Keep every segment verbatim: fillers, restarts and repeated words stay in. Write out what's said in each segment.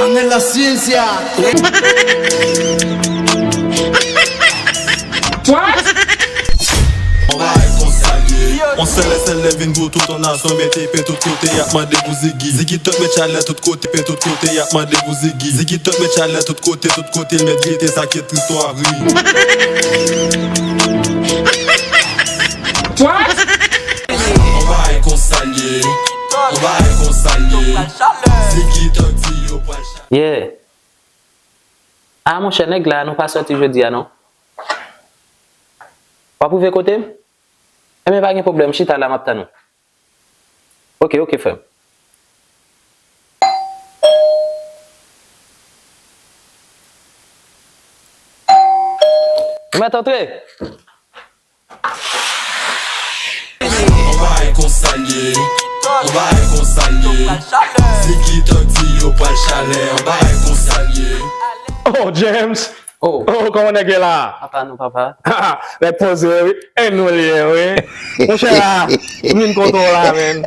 Amèn la ciencia. What? On bagay konsa l ye. On sèl lè sèl lè vin pou tout on nasyon mete pen tout kote y ap mande pou Ziggy. Ziggy Talk met chalè tout kote pen tout kote y ap mande pou Ziggy. Ziggy Talk met chalè tout kote tout kote l met gete sa ki tristwa ri. What? On bagay konsa l ye. On bagay konsa l ye. Ziggy Talk di yo pral chalè. Yeah. Ah monchè nèg la nou pa sòti jodi a non. W ap rive kote m? Enben pa gen pwoblèm, chita la m ap tann ou. Ok, ok frè m. Ou mèt antre. On bagay konsa l ye. On bagay konsa l ye. Ziggy Talk di yo pral chalè. On bagay konsa l ye. Oh, James! Oh, Oh, kòman nèg ye la? Papa nou papa. Nèg poze wi. E nou l ye wi. Monchè la, m vin kote w la menm.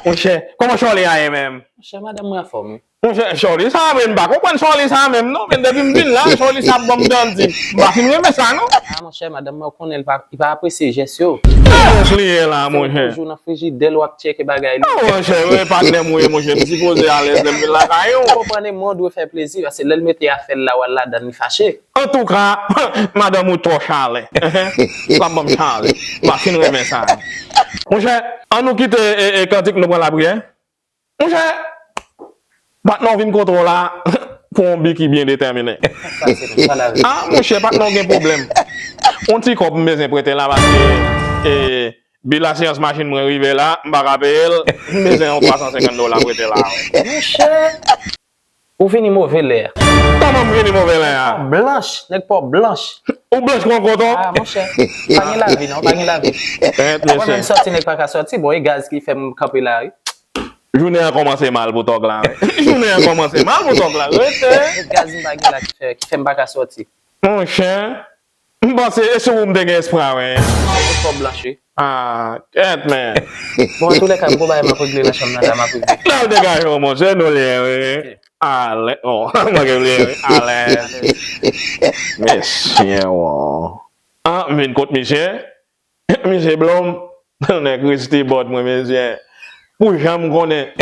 Monchè, kòman Charlie a ye menm? Monchè madanm mwen anfòm wi. Monchè, Charlie sa menm, m pa konprann Charlie sa menm non, men depi m vin la, Charlie sa ap ban m danti. M pa fin renmen sa non. Ah monchè madanm mwen ou konnen li pa li pa apresye jès yo. Ki jès li ye la monchè? Toujou nan frijidè l w ap tcheke bagay li. Ah monchè, wi patnè m ou ye monchè, m sipoze alèz lè m vin lakay ou. Konprann e mwen w dwe fè plezi paske lè l mete afè l la w al ladann li fache. Antouka, madanm ou twò chalè. L ap ban m chalè. M pa fin renmen sa. Monchè, ann nou kite e, e, kantik nou pran lapriyè. Monchè, patnè w vin kote w la pou yon bi ki byen detèmine. Ah monchè, patnè w gen pwoblèm. Yon ti kòb m bezwen prete la paske e, bi lasirans machin mwen rive la, m pa ka peye l, m bezwen yon twa san senkant dola prete la wi. Monchè, ou vini move lè a. Kòman m vini move lè a? Blanch, nèg pa w blanch. Ou blanch kon koton? Ah monchè, pa gen lavi non, pa gen lavi. Èt Mwen menm mesye. Sòti nèg pa ka sòti, bon e gaz ki fè m kanpe la wi. Jounen an kòmanse mal pou tòg la wi. Jounen an kòmanse mal pou tòg la. Rete. E gaz m pa gen la ki fè ki fè m pa ka sòti. Monchè, m panse e sou ou m te gen espwa wi. Nèg pa w blanch wi. Ah, kèt men. Bon antoulèka m gon bagay m ap regle nan chanm nan la m ap regle. Nan degaje w monchè, nou lyen wi. Alè, oh, manke m lyen wi. Alè. Mesye, oh. Ah, m vin kot misye. Misye blòm. Nèg resti bòt mwen, mesye. Pou jan m konnen.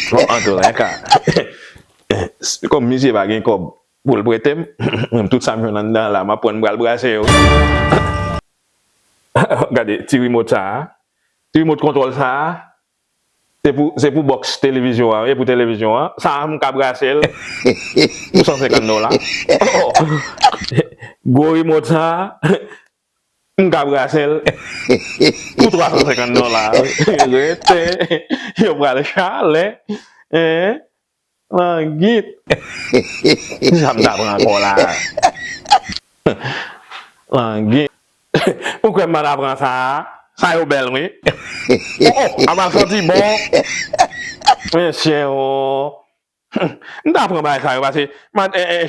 Bon, antoulèka. Kòm misye pa gen kòb pou l prete m, menm tout sa m jwenn anndan an la, m ap pran m pral brase yo. Gade, ti rimot sa a. Ti rimot kontwòl sa a. Se pou, se pou bòks televizyon an, e pou televizyon an. Sa a, m ka brase l pou san senkant dola. Oh! Gwo rimot sa a, m ka brase l pou twa san senkant dola. Rete, yo pral chalè. Hein? Langit. Kisa m ta pran ankò la? Langit. Ou kwè m pa ta pran sa a? Sa yo bèl wi. Oh, oh, a pral santi bon. Mesye, oh. M ta pran bagay sa yo paske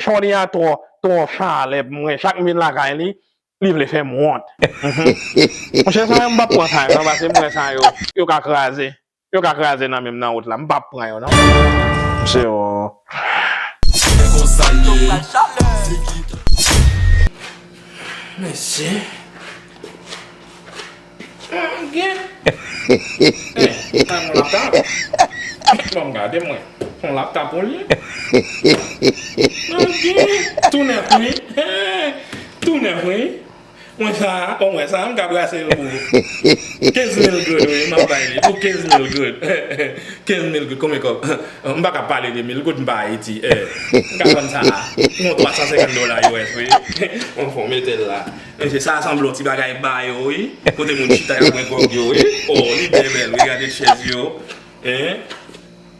Shorty a twò, twò chalè pou mwen. Chak m vin lakay li, li vle fè m wont. Monchè, sa yo m p ap pran sa yo non, paske m wè sa yo, yo ka kraze. Yo ka kraze nan men m nan wout la. M p ap pran yo non. Se yon. Mesye. Gen. Eh, sa yon laptop. Bon, gade mwen. Yon laptop ou li. Gen. Tou nèf wi. Tou nèf wi. Mwen sa, bon mwen sa, m ka brase l pou kenz mil goud wi, m ap bay li pou kenz mil goud. Kenz mil goud, konbyen kòb? M pa ka pale de mil goud, m pa Ayiti. Eh, m ka vann sa pou yon twa san senkant dola U S wi. Bon, fò mete l la. Mesye, sa sanble yon ti bagay ba yo wi. Kote moun chita y ap bwè gwòg yo wi. Oh, li byen bèl wi, gade chèz yo. Hein?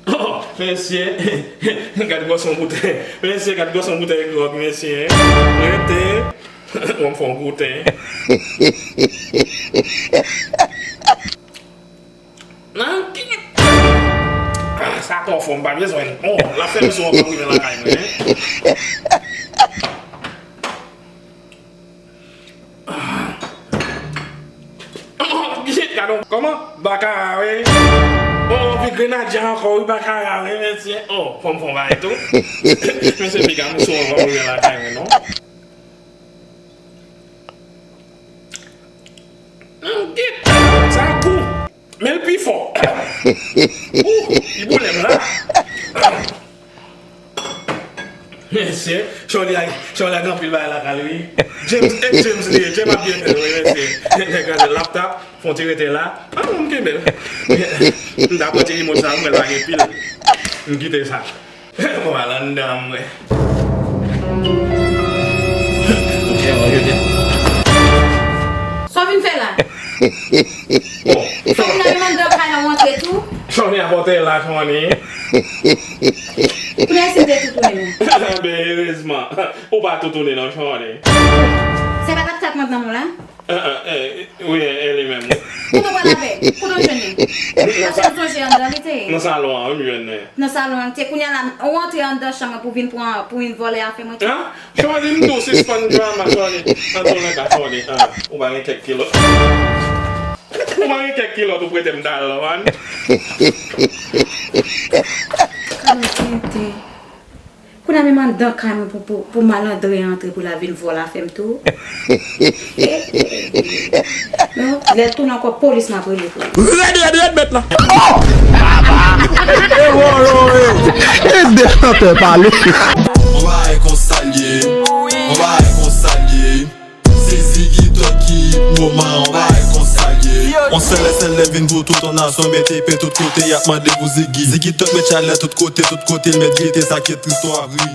Oh, mesye, gad gwòs yon boutèy. Mesye, gad gwòs yon boutèy gwòg, mesye. Rete. Bon, m fè yon boutèy. Nan ki... Ah, sa twò fò, m pa bezwen l. Oh, l ap fè m sou anba rive lakay mwen. Gade kòman? Baka, wi. Oh, pi grenadya ankò, wi, baka la, wi, mesye. Oh, fò m fè yon bagay tou. Mesye, piga m sou yon vòlè lakay mwen, non. Nan get, sa gou. Men l pi fò. Ouh, li boule m la. Mesye, Shorley a, Shorley a gen anpil bagay lakay li, wi. James, e James li ye, James ap byen fè l, wi, mesye. Nèg gade laptop, fon ti rete la. Ah, non, m kenbe l. M ta pran ti remote sa, m wè l pa gen pil. M kite sa. Bon, al anndan, mwen. Ok, mwen, ok. Sa w vin fè la? Bon, Sa w vin nan menm anndan kay la, w antre tou? Shorley a pote la, Shorley. Kounye a si m te tou tounen non. Ben, erezman, ou pa tou tounen non, Shorley. Se pa t ap tat mwen nan mwen la? Ah, ah, eh, wi, eh, eh, li menm. Kote w pral avè l? Kote w jwenn li? Paske m sonje anndan li te ye. Nan salon an, wi, m jwenn li. Nan salon an, li te. Kounye a la, ou antre anndan chanm mwen pou vin pran, pou vin vòlè afè mwen tou? Ah, Shorley, m di w sispann drama, Shorley. Antouleka, Shorley, ah, ou pa gen kèk kilòt. Ou pa gen kèk kilòt ou prete m talè, man. Kòman tenten. Kounye a menm anndan kay mwen pou, pou, pou malandren antre pou l al vin vòlè afè m tou. Non, lè l tounen ankò, polis m ap rele pou li. Rèd, rèd, rèd, mèt la. Oh! Baba! E wòlò, e! E de chantè pale. On va réconcilier. On va réconcilier. Se Ziggy Top ki hit moman, on va réconcilier. On sèl, sèl lè vin pou tout on nasyon, mete pen tout kote, y ap mande pou Ziggy. Ziggy Top met chalè tout kote, tout kote, l met gete, sa ki tris twò ap ri.